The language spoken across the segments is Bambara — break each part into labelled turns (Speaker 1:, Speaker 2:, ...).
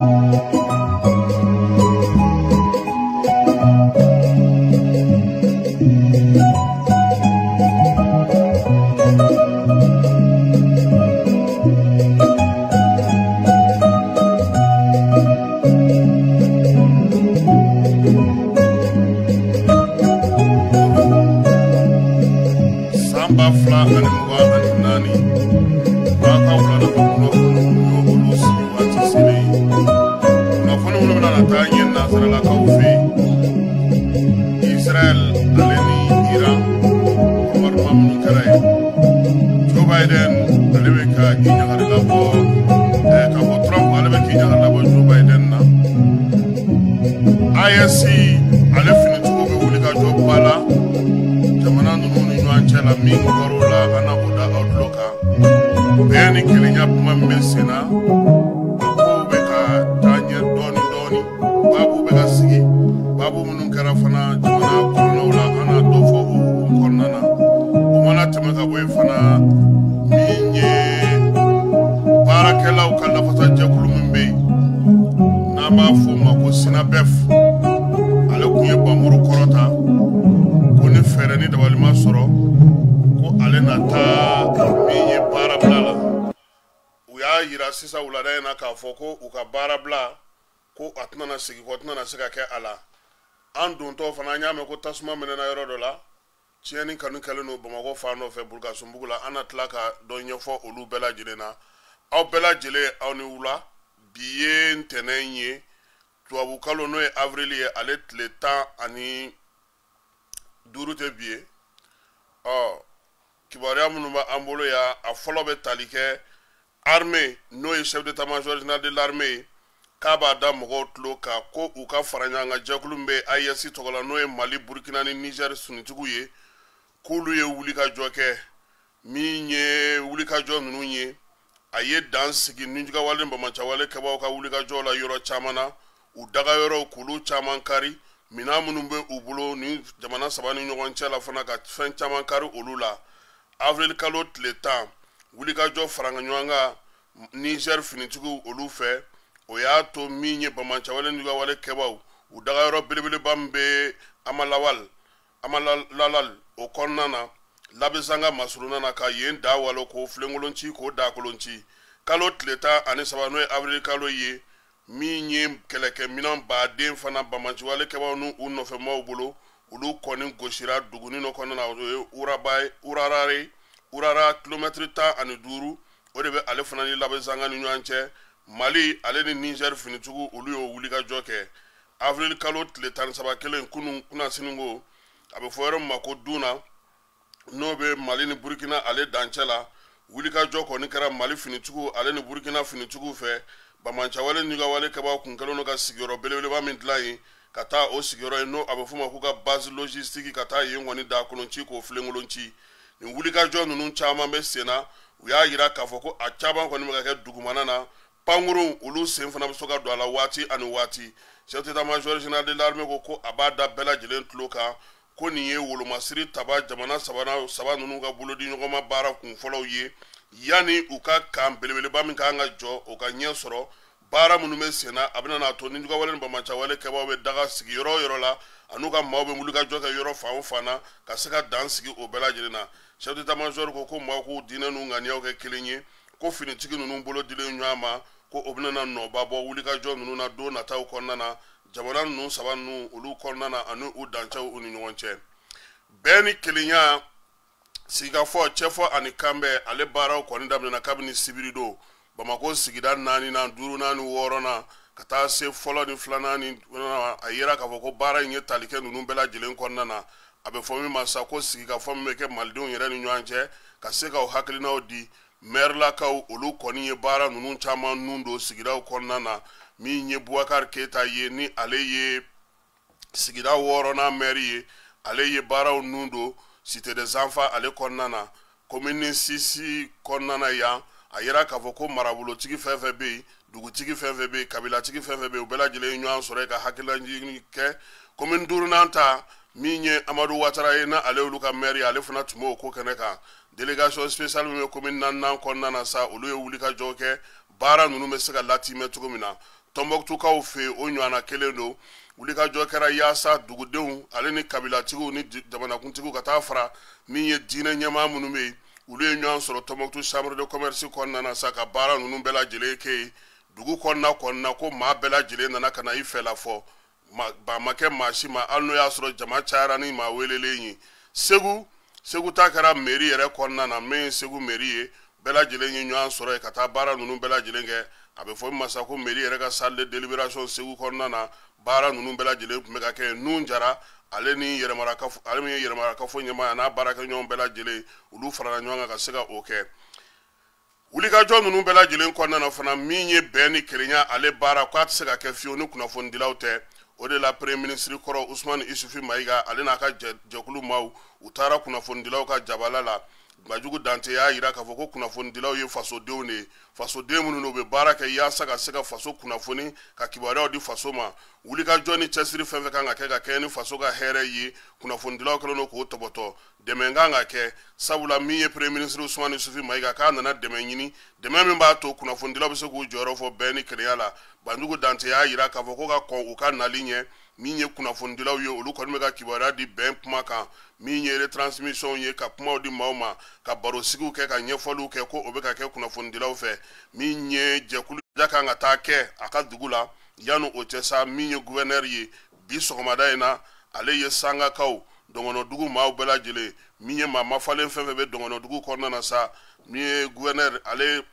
Speaker 1: San 2024, ba ka wulada kunnafoniw y'olu sigi waati selen ye. Kunnafoni minnu bɛna na taa ɲɛ nansaralakaw fɛ yen, Israël ale ni Iran bombardement minnu kɛra yen, Joe Biden ale bɛ ka i ɲagari labɔ, k'a fɔ Trump ale bɛ k'i ɲagari labɔ Joe Biden na. AES ale finitigiw bɛ wuli ka jɔ ba la jamana ninnu ni ɲɔgɔn cɛ la. Min bɔr'o la, an na o da aw tulo kan. Bɛn ni kelenya kuma min bɛ sen na, a kow bɛ ka taa ɲɛ dɔɔni dɔɔni. Baabu bɛ ka sigi, baabu minnu kɛra fana jamana kɔnɔnaw la, an na dɔ fɔ o hukumu kɔnɔna na. O mana tɛmɛ ka bɔ yen fana, min ye baarakɛlaw ka lafasajɛkulu min bɛ yen n'an b'a fɔ o ma ko SYNABEF, ale kun ye bamuru kɔrɔta ko ni fɛɛrɛ ni dabali ma sɔrɔ, ko ale na taa min ye baarabila la. U y'a yira sisan wulada in na k'a fɔ ko u ka baarabila ko a tɛna segin kɔ, tɛna se ka kɛ a la. An dontɔ fana, an y'a mɛn ko tasuma mɛnɛna yɔrɔ dɔ la, tiɲɛni kanu kɛlen don Bamakɔ fan dɔ fɛ, Burukasumbugu la. An na tila ka dɔ ɲɛfɔ olu bɛɛ lajɛlen na. Aw bɛɛ lajɛlen, aw ni wula. Bi ye ntɛnɛn ye, tubabukalo n'o ye avril ye, ale tile 15 tɛ bi ye. Ɔ kibaruya minnu b'an bolo yan, a fɔlɔ bɛ tali kɛ armée n'o ye chef d'état-major général de l'armée ye, k'a b'a da mɔgɔw tulo kan ko u ka fara ɲɔgɔn kan jɛkulu min bɛ AES tɔgɔ la, n'o ye Mali, Burukina ni Niger sunitigiw ye, k'olu ye wulikajɔ kɛ. Min ye wulikajɔ ninnu ye, a ye dan sigi nijugawale bamacawale kɛbaaw ka wulikajɔ la yɔrɔ caman na, u daga yɔrɔw k'olu caman kari, minɛn minnu bɛ u bolo ni jamana saba ni ɲɔgɔn cɛ la fana, ka fɛn caman kari olu la. Avril kalo tile 10, wulikajɔ faranga ɲɔgɔn kan Niger finitigiw olu fɛ, o y'a to min ye bamacawale nijugawale kɛbaaw u daga yɔrɔ belebeleba min bɛ Amalawal, Amalalal o kɔnɔna na, Labezanga masurunna na, ka yen da walo k'o filenkolon ci, k'o dakolon ci. Kalo tile 13, n'o ye avril kalo ye, min ye kɛlɛkɛminɛn baden fana bamaciwale kɛbaaw n'u nɔfɛmaaw bolo, olu kɔni gosira duguni dɔ kɔnɔna na, o ye Uraba, Urarare, Urara, kilomɛtiri 15, o de bɛ ale fana ni Labezanga ni ɲɔgɔn cɛ. Mali ale ni Niger finitigiw olu y'o wulikajɔ kɛ. Avril kalo tile 13 kelen, kunun kunnasini ko, a bɛ fɔ yɔrɔ min ma ko Duna, n'o bɛ Mali ni Burukina ale dancɛ la, wulikajɔ kɔni kɛra Mali finitigiw ale ni Burukina finitigiw fɛ. Bamancawale nigawale kɛbaaw kun kɛlen don ka sigiyɔrɔ belebeleba min dilan yen, ka taa o sigiyɔrɔ yen, n'o a bɛ f'o ma k'u ka base logistique, ka taa yen kɔni da kolon ci, k'o filenkolon ci. Nin wulikajɔ ninnu caman bɛ sen na. U y'a yira k'a fɔ ko a caman kɔni bɛ ka kɛ dugumana na, pankurun olu sen fana bɛ se ka don a la waati ani waati. Chef d'état-major général de l'armée ko ko a b'a da bɛɛ lajɛlen tulo kan ko nin ye wolomasiri taba jamana saba ninnu ka bolodi ɲɔgɔnma baara kun fɔlɔw ye, yanni u ka kan belebeleba min kan ka jɔ, o ka ɲɛ sɔrɔ. Baara minnu bɛ sen na, a bɛna n'a to nijugawale ni bamacawale kɛbaaw bɛ daga sigi yɔrɔ o yɔrɔ la, an'u ka maaw bɛ wulikajɔ kɛ yɔrɔ fan o fan na, ka se ka dan sigi o bɛɛ lajɛlen na. Chef d'état-major ko ko maaw k'u diinɛ n'u ŋaniyaw kɛ kelen ye, ko finitigi ninnu bolo dilen ɲɔgɔn ma, ko o bɛna na nɔba bɔ wulikajɔ ninnu na don nataw kɔnɔna na, jamana ninnu saba ninnu olu kɔnɔna na, ani u dancɛw u ni ɲɔgɔn cɛ. Bɛn ni kelenya, sigikafɔ, cɛfɔ ani kanbɛn, ale baaraw kɔni daminɛna kabini sibiridon Bamakɔ sigida naaninan, duurunan ni wɔɔrɔnan, ka taa se fɔlɔ ni filanan ni. A yera k'a fɔ ko baara in ye tali kɛ ninnu bɛɛ lajɛlen kɔnɔna na. A bɛ fɔ min ma sa ko sigikafɔ min bɛ kɛ malidenw yɛrɛ ni ɲɔgɔn cɛ, ka se k'aw hakilinaw di. Mɛrilakaw olu kɔni ye baara ninnu caman nun don sigidaw kɔnɔna na. Min ye Bubakari Keyita ye, ni ale ye sigida wɔɔrɔnan mɛri ye, ale ye baaraw nun don Cité des Enfants ale kɔnɔna na, commune 6 kɔnɔna na yan. A yira k'a fɔ ko marabolotigi fɛn fɛn bɛ yen, dugutigi fɛn fɛn bɛ yen, kabilatigi fɛn fɛn bɛ yen, u bɛɛ lajɛlen ye ɲɔgɔn sɔrɔ yen ka hakililajigin kɛ. Commune duurunan ta, min ye Amadu Watara ye, n'ale y'olu ka maire ye, ale fana tun b'o ko kɛnɛ kan. Délégation spéciale min bɛ commune naaninan kɔnɔna na sa, olu ye wulikajɔ kɛ baara ninnu bɛ se ka latimɛ cogo min na. Tɔnbɔkutukaw fɛ yen, o ɲɔgɔnna kelen don. Wulikajɔ kɛra yaasa dugudenw ale ni kabilatigiw ni jamanakuntigiw ka taa fara min ye diinɛ ɲɛmaa minnu bɛ yen, olu ye ɲɔgɔn sɔrɔ Tɔnbɔkutu chambre de commerce kɔnɔna na sa ka baara ninnu bɛɛ lajɛlen kɛ yen. Dugu kɔnɔna ko maa bɛɛ lajɛlen nana ka na i fɛla fɔ, ba ma kɛ maa si ma, hali n'o y'a sɔrɔ jama cayara ni maa welelen ye. Segu ta kɛra mairie yɛrɛ kɔnɔna na, min ye Segu mairie ye, bɛɛ lajɛlen ye ɲɔgɔn sɔrɔ yen ka taa baara ninnu bɛɛ lajɛlen kɛ. A bɛ fɔ min ma sa ko mairie yɛrɛ ka salle de délibération Segu kɔnɔna na, baara ninnu bɛɛ lajɛlen tun bɛ ka kɛ yen. Nun Jara ale ni yɛrɛmarakafo, ale min ye yɛrɛmarakafo ɲɛmaa ye, a n'a baarakɛɲɔgɔn bɛɛ lajɛlen, olu farala ɲɔgɔn kan ka se ka o kɛ. Wulikajɔ ninnu bɛɛ lajɛlen kɔnɔna na fana, min ye bɛn ni kelenya ale baara, k'a tɛ se ka kɛ fiyewu ni kunnafonidilaw tɛ. O de la premier ministre kɔrɔ Usumani Isufi Mayiga ale n'a ka jɛkulu maaw, u taara kunnafonidilaw ka jabala la. Banjugu Dante y'a yira k'a fɔ ko kunnafonidilaw ye fasodenw de ye, fasoden minnu n'u bɛ baara kɛ yaasa ka se ka faso kunnafoni, ka kibaruyaw di faso ma. Wulikajɔ ni cɛsiri fɛn fɛn kan ka kɛ ka kɛɲɛ ni faso ka hɛrɛ ye, kunnafonidilaw kɛlen don k'o tɔbɔtɔ. Dɛmɛ kan ka kɛ, sabula min ye premier ministre Usumani Isufi Mayiga k'a nana dɛmɛ ɲini, dɛmɛ min b'a to kunnafonidilaw bɛ se k'u jɔyɔrɔ fɔ bɛn ni kelenya la. Banjugu Dante y'a yira k'a fɔ ko ka kɔn u ka nali ɲɛ, min ye kunnafonidilaw ye, olu kɔni bɛ ka kibaruya di bɛn kuma kan, min ye retransmission ye, ka kumaw di maaw ma, ka barosigiw kɛ, ka ɲɛfɔliw kɛ, ko o bɛ ka kɛ kunnafonidilaw fɛ. Min ye jɛkulu ja kan ka taa kɛ a ka dugu la yanni o cɛ sa, min ye gouverneur ye bi sɔgɔmada in na, ale ye Sangakaw Dɔngɔnɔdugu maaw bɛɛ lajɛlen, min ye maa mafalen fɛn fɛn bɛ Dɔngɔnɔdugu kɔnɔna na sa, min ye gouverneur ale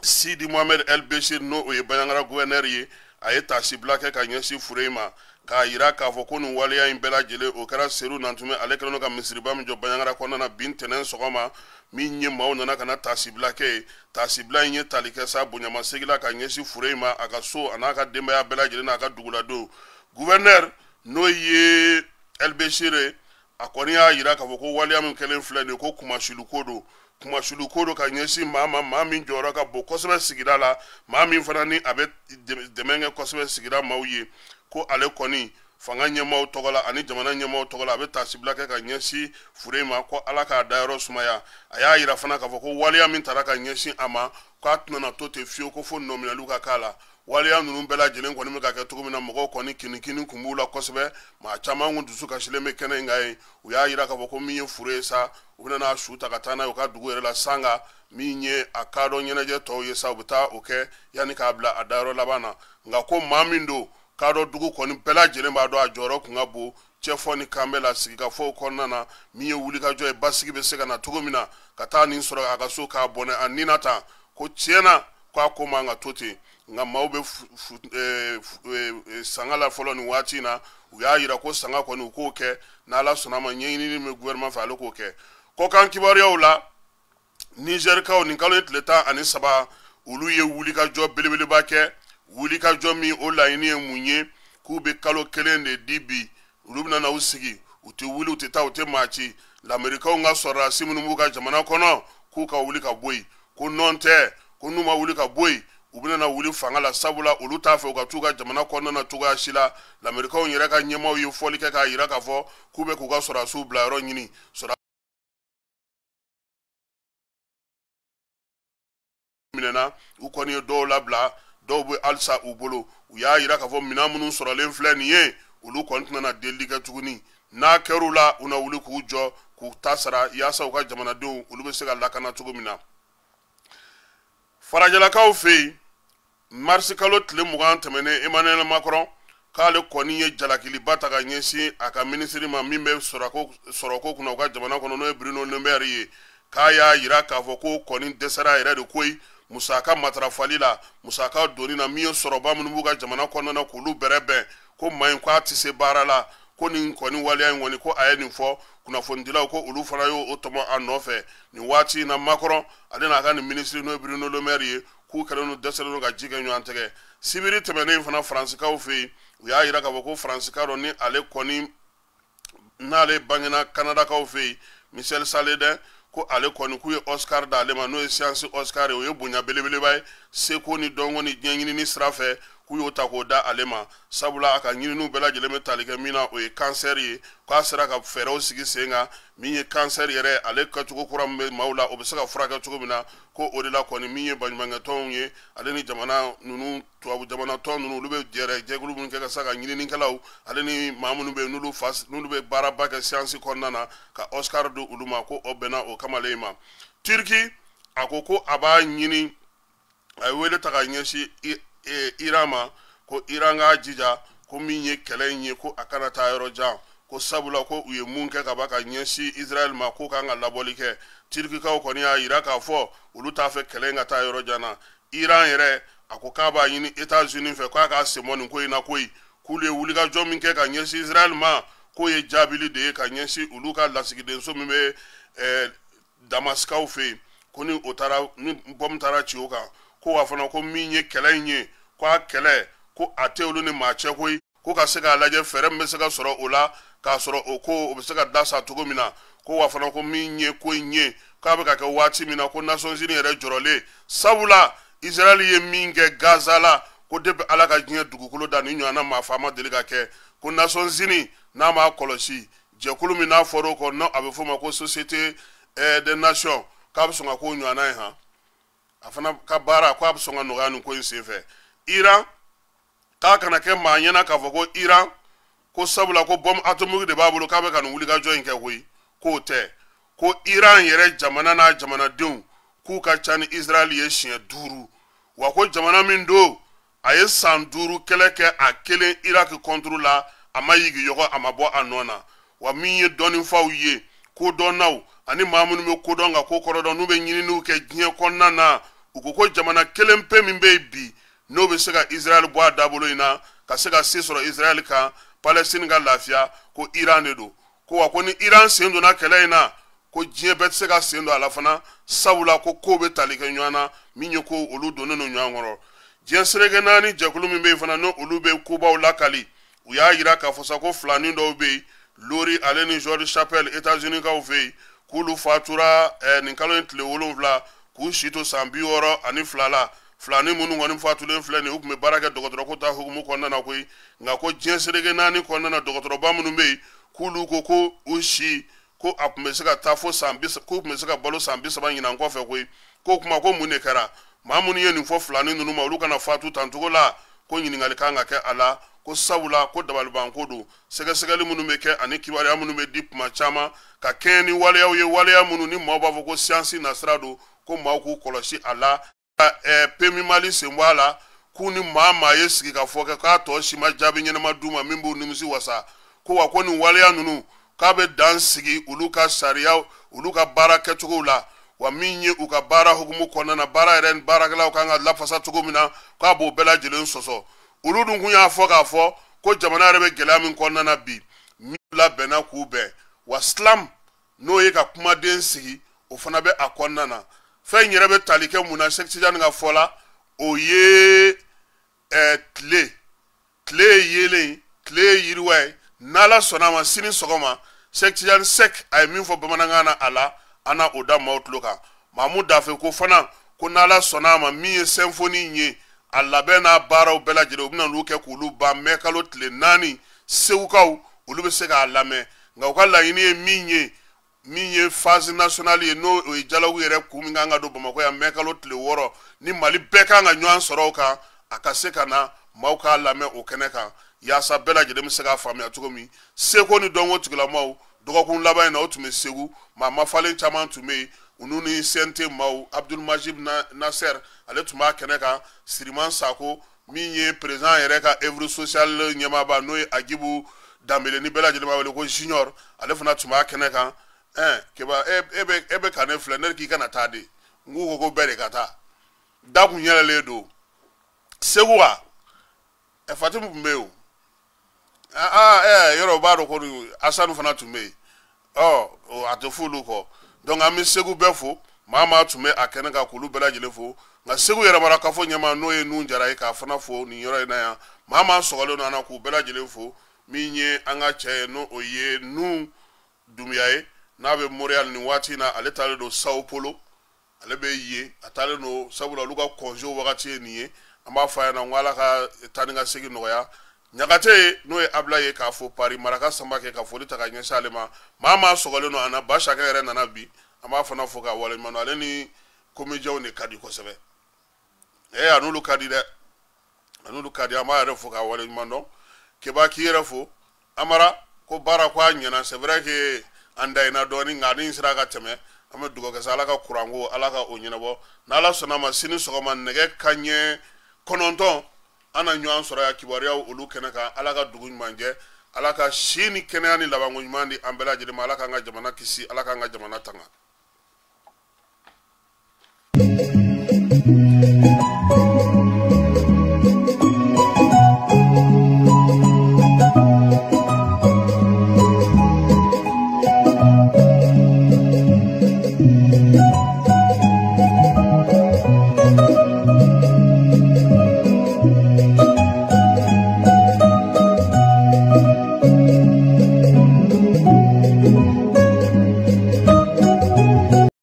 Speaker 1: Sidi Mohamed El Bechir, n'o o ye Bandiagara gouverneur ye, a ye taasibila kɛ ka ɲɛsin fure in ma, k'a yira k'a fɔ ko nin waleya in bɛɛ lajɛlen o kɛra Seru Nantume ale kɛlen don ka misiriba min jɔ Bandiagara kɔnɔna na bi ntɛnɛn sɔgɔma, min ye maaw nana ka na taasibila kɛ yen. Taasibila in ye tali kɛ sa bonyamasegin la ka ɲɛsin fure in ma, a ka so a n'a ka denbaya bɛɛ lajɛlen n'a ka duguladenw. Gouverneur n'o ye El Bechir ye, a kɔni y'a yira k'a fɔ ko waleya min kɛlen filɛ nin ye, ko kumasiluko don, kumasiluko don ka ɲɛsin maa ma, maa min jɔyɔrɔ ka bon kosɛbɛ sigida la, maa min fana ni a bɛ dɛmɛ kɛ kosɛbɛ sigida maaw ye. Ko ale kɔni fanga ɲɛmaaw tɔgɔ la ani jamana ɲɛmaaw tɔgɔ la, a bɛ taasibila kɛ ka ɲɛsin fure ma, ko Ala k'a dayɔrɔ sumaya. A y'a yira fana k'a fɔ ko waleya min tara ka ɲɛsin a ma, k'a tɛna na to ten fiyewu, ko fo nɔminɛliw ka k'a la. Waleya ninnu bɛɛ lajɛlen kɔni bɛ ka kɛ cogo min na, mɔgɔw kɔni kinikini kun b'u la kosɛbɛ, maa caman kun dusu kasilen bɛ kɛnɛ in kan yen. U y'a yira k'a fɔ ko min ye fure ye sa, u bɛna n'a su ta ka taa n'a ye u ka dugu yɛrɛ la Sanga, min ye a kadɔ ɲɛnajɛ tɔw ye sa, u bɛ taa o kɛ yanni k'a bila a dayɔrɔ laban na. Nka ko maa min don, kadɔ dugu kɔni bɛɛ lajɛlen b'a dɔn a jɔyɔrɔ kun ka bon cɛfɔ ni kanbɛ la sigikafɔw kɔnɔna na, min ye wulikajɔ ye basigi bɛ se ka na cogo min na, ka taa nin sɔrɔ a ka so k'a bɔnɛ a nin na tan, ko tiɲɛna k'a ko man ka to ten. Nka maaw bɛ sanga la fɔlɔ nin waati in na, u y'a yira ko sanga kɔni u k'o kɛ, n'Ala sɔnna a ma ɲɛɲinini min bɛ gouvernement fɛ ale k'o kɛ. Kɔkan kibaruyaw la, Nizɛrikaw nin kalo in tile 13, olu ye wulikajɔ belebeleba kɛ, wulikajɔ min o laɲini ye mun ye, k'u bɛ kalo kelen de di bi, olu bɛna na u sigi, u tɛ wuli, u tɛ taa, u tɛ maa ci. Lamerikaw ka sɔrɔdasi minnu b'u ka jamana kɔnɔ, k'u ka wuli ka bɔ yen, ko nɔn tɛ, ko n'u ma wuli ka bɔ yen, u bɛna na wuli fanga la, sabula olu t'a fɛ u ka t'u ka jamana kɔnɔna na cogoya si la. Lamerikaw yɛrɛ ka ɲɛmaaw ye fɔli kɛ k'a yira k'a fɔ k'u bɛ k'u ka sɔrɔdasiw bila yɔrɔ ɲini. Sɔrɔ minɛna, u kɔni ye dɔw labila, dɔw bɛ halisa u bolo. U y'a yira k'a fɔ minɛn minnu sɔrɔlen filɛ nin ye, olu kɔni tɛna na delili kɛ tuguni. N'a kɛr'u la, u na wuli k'u jɔ k'u ta sara yaasa u ka jamanadenw olu bɛ se ka lakana cogo min na. Farajɛlakaw fɛ yen, marisi kalo tile 20 tɛmɛnen, Emmanuel Macron k'ale kɔni ye jalakiliba ta ka ɲɛsin a ka minisiri ma min bɛ sɔrɔko kunna u ka jamana kɔnɔ, n'o ye Bruno Le Maire ye, k'a y'a yira k'a fɔ ko kɔni dɛsɛra yɛrɛ de koyi musaka matarafali la, musaka donni na, min ye sɔrɔba minnu b'u ka jamana kɔnɔna na k'olu bɛrɛbɛn, ko maa in k'a tɛ se baara la, ko nin kɔni waleya in kɔni ko a ye nin fɔ. Kunnafonidilaw ko olu fana y'o tɔmɔ a nɔfɛ nin waati in na. Macron ale n'a ka nin minisiri n'o ye Bruno Le Maire ye, k'u kɛlen don dɛsɛlen don ka ji kɛ ɲɔgɔn tɛgɛ. Sibiri tɛmɛnen fana Faransikaw fɛ yen, u y'a yira k'a fɔ ko Faransika dɔ ni ale kɔni n'ale bangena Kanadakaw fɛ yen, Michel Saledin, ko ale kɔni k'u ye Oscar d'ale ma, n'o ye science Oscar ye, o ye bonya belebeleba ye. seko ni dɔnko ni diɲɛɲinini sira fɛ, k'u y'o ta k'o da ale ma, sabula a ka ɲininiw bɛɛ lajɛlen bɛ tali kɛ min na, o ye kansɛri ye. K'a sera ka fɛɛrɛw sigi sen kan min ye kansɛri yɛrɛ ale kɛcogo kura min bɛ maaw la, o bɛ se ka furakɛ cogo min na, ko o de la kɔni min ye baɲumankɛtɔnw ye ale ni jamana ninnu, tubabu jamana tɔn ninnu, olu bɛ jɛrɛ jɛkulu minnu kɛ ka se ka ɲininikɛlaw ale ni maa minnu bɛ yen n'olu bɛ baaraba kɛ siyansi kɔnɔna na, ka Oscar di olu ma, ko o bɛnna o kamalen ma. Turki a ko ko a b'a ɲini, a ye wele ta ka ɲɛsin Iran ma, ko Iran k'a jija ko min ye kɛlɛ in ye, ko a kana taa yɔrɔ jan, ko sabula ko u ye mun kɛ ka ban ka ɲɛsin Israël ma, k'o kan ka labɔli kɛ. Turkikaw kɔni y'a yira k'a fɔ olu t'a fɛ kɛlɛ in ka taa yɔrɔ jan na. Iran yɛrɛ a ko k'a b'a ɲini États-Unis fɛ k'a k'a sen bɔ nin ko in na koyi, k'olu ye wulikajɔ min kɛ ka ɲɛsin Israël ma, k'o ye jaabili de ye ka ɲɛsin olu ka lasigidenso min bɛ Damasikaw fɛ yen, ko ni o taara, ni bɔmu taara ci o kan, ko wa fana ko min ye kɛlɛ in ye, ko a kɛlɛ ko a tɛ olu ni maa cɛ koyi, ko ka se k'a lajɛ fɛɛrɛ min bɛ se ka sɔrɔ o la, k'a sɔrɔ o ko o bɛ se ka da sa cogo min na. Ko wa fana ko min ye ko in ye, k'a bɛ ka kɛ waati min na, ko Nations Unies yɛrɛ jɔrɔlen, sabula Israël ye min kɛ Gaza la, ko depuis Ala ka diɲɛ dugukolo da, ni ɲɔgɔnna maa fa ma deli ka kɛ, ko Nations Unies n'a m'a kɔlɔsi, jɛkulu min n'a fɔra o kɔ, n'o a bɛ f'o ma ko Société des Nations, k'a bɛ sɔn ka k'o ɲɔgɔnna ye han, a fana ka baara k'a bɛ sɔn ka nɔgɔya nin ko in senfɛ. Iran k'a kana kɛ maa ɲɛna k'a fɔ ko Iran ko sabula ko bombe atomique de b'a bolo k'a bɛ ka nin wulikajɔ in kɛ koyi, k'o tɛ, ko Iran yɛrɛ jamana n'a jamanadenw k'u ka ca ni Israël ye siɲɛ 5, wa ko jamana min don a ye san 5 kɛlɛ kɛ a kelen Irak contre la, a ma yigiyɔgɔ, a ma bɔ a nɔ na. Wa min ye dɔnnifaw ye, kodɔnnaw ani maa minnu bɛ kodɔn ka ko kɔrɔ dɔn, n'u bɛ ɲininiw kɛ diɲɛ kɔnɔna na, u ko ko jamana kelen pe min bɛ yen bi n'o bɛ se ka Israël bɔ a dabolo in na, ka se ka se sɔrɔ Israël kan, Palestine ka lafiya, ko Iran de don. Ko wa ko ni Iran sen donna kɛlɛ in na, ko diɲɛ bɛɛ tɛ se ka sen don a la fana, sabula ko kow bɛ tali kɛ ɲɔgɔn na, min ye ko olu donnen don ɲɔgɔn kɔrɔ. Diɲɛ seleke naani jɛkulu min bɛ yen fana, n'o olu bɛ kobaw lakali, u y'a yira k'a fɔ sa ko filanin dɔw bɛ yen, Lori ale ni George Chappelle, États-Unis kaw fɛ yen, k'olu fatura nin kalo in tile 7, k'u si to san 62 la. Filanin minnu kɔni fatulen filɛ nin ye, u tun bɛ baara kɛ dɔgɔtɔrɔko ta hukumu kɔnɔna na koyi, nka ko diɲɛ seleke naani kɔnɔna na dɔgɔtɔrɔba minnu bɛ yen, k'olu ko ko u si ko a tun bɛ se ka taa fo san bi k'u tun bɛ se ka balo san 30 ɲinan kɔfɛ koyi. K'o kuma ko mun de kɛra? Maa minnu ye nin fɔ filanin ninnu ma, olu kana fatu tan cogo la, ko ɲininkali kan ka kɛ a la, ko sabula ko dabalibanko don. Sɛgɛsɛgɛli minnu bɛ kɛ ani kibaruya minnu bɛ di kuma caman ka kɛɲɛ ni waleyaw ye, waleya minnu ni maaw b'a fɔ ko siyansi nasira don, ko maaw k'u kɔlɔsi a la. PMU Mali sen bɔ a la, k'u ni maa maa ye sigi ka fɔ kɛ, k'a tɔ si ma jaabi ɲɛnama d'u ma min b'u nimisi wasa, ko wa ko nin waleya ninnu k'a bɛ dan sigi olu ka sariya, olu ka baara kɛcogow la, wa min ye u ka baara hukumu kɔnɔna na, baara yɛrɛ ni baarakɛlaw kan ka lafasa cogo min na, k'a b'o bɛɛ lajɛlen sɔsɔ. Olu dun kun y'a fɔ k'a fɔ ko jamana yɛrɛ bɛ gɛlɛya min kɔnɔna na bi, min labɛnna k'u bɛn, wa SLAM n'o ye ka kumaden sigi, o fana bɛ a kɔnɔna na. Fɛn in yɛrɛ bɛ tali kɛ mun na Cheikh Tidiane ka fɔ la, o ye tile, tile ye yeelen, tile ye yiriwa ye. N'Ala sɔnna a ma, sini sɔgɔma Cheikh Tidiane Seck a ye min fɔ bamanankan na a la, an na o da maaw tulo kan. Mamu Dafe ko fana ko n'Ala sɔnna a ma, min ye symphonie ye, a labɛn n'a baaraw bɛɛ lajɛlen, u bɛna n'u kɛ k'olu ban mɛ kalo tile 4, Segukaw olu bɛ se k'a lamɛn. Nka u ka laɲini ye min ye, min ye phase nationale ye, n'o ye dialogue yɛrɛ kun min kan ka don Bamakɔ yan mɛ kalo tile 6, ni Mali bɛɛ kan ka ɲɔgɔn sɔrɔ o kan, a ka se ka na maaw k'a lamɛn o kɛnɛ kan, yaasa bɛɛ lajɛlen bɛ se k'a faamuya cogo min. Seko ni dɔnko tigilamaw dɔgɔkun laban in na, o tun bɛ Segu, maa mafalen caman tun bɛ yen, olu ni CNT maaw, Abdul Majib Nasser ale tun b'a kɛnɛ kan, Siriman Sako min ye président yɛrɛ ka œuvre sociale ɲɛmaaba, n'o ye Agibu Danbele ni bɛɛ lajɛlen b'a wele ko Junior, ale fana tun b'a kɛnɛ kan. Keba, e bɛ ka ne filɛ, ne k'i kana taa de, n k'u ko ko bɛɛ de ka taa, da kun yɛlɛlen don Segu wa. Fatimu tun bɛ yen o, yɔrɔ o b'a dɔn ko Asanu fana tun bɛ yen, a tɛ f'olu kɔ. Donc an bɛ Segu bɛɛ fo, maa maa tun bɛ a kɛnɛ kan k'olu bɛɛ lajɛlen fo. Nka Segu yɛrɛmara kafo ɲɛmaa n'o ye Nun Jara ye, k'a fana fo nin yɔrɔ in na yan, maa maa sɔgɔlen don an na k'u bɛɛ lajɛlen fo. Min ye an ka cɛ ye, n'o ye Nun Dunbiya ye, n'a bɛ Montréal nin waati in na, ale taalen don Sao Paulo, Ale bɛ yen, a taalen don, sabula olu ka congé wagati ye nin ye. An b'a fɔ a ɲɛna ko Ala ka taa ni ka segin nɔgɔya. Ɲagate, n'o ye Abila ye, k'a fɔ Pari Maraka Sanba kɛ ka foli ta ka ɲɛsin ale ma. Maa maa sɔgɔlen don a na, Basakɛ yɛrɛ nana bi, an b'a fana fo k'a waleɲuman dɔn. Ale ni comédienw de ka di kosɛbɛ. A n'olu ka di dɛ, a n'olu ka di. An b'a yɛrɛ fo k'a waleɲuman dɔn. Keba, k'i yɛrɛ fo. Amara ko baara ko a ɲɛna. C'est vrai que an dayina dɔɔni, nka ni sera ka tɛmɛ, an bɛ dugawu kɛ sa, Ala ka kuranko, Ala ka o ɲɛnabɔ. N'Ala sɔnna ma, sini sɔgɔma nɛgɛ kanɲɛ 9, an na ɲɔgɔn sɔrɔ yan kibaruyaw olu kɛnɛ kan. Ala ka dugu ɲuman jɛ, Ala ka si ni kɛnɛya ni labanko ɲuman di an bɛɛ lajɛlen ma. Ala k'an ka jamana kisi, Ala k'an ka jamana tanga.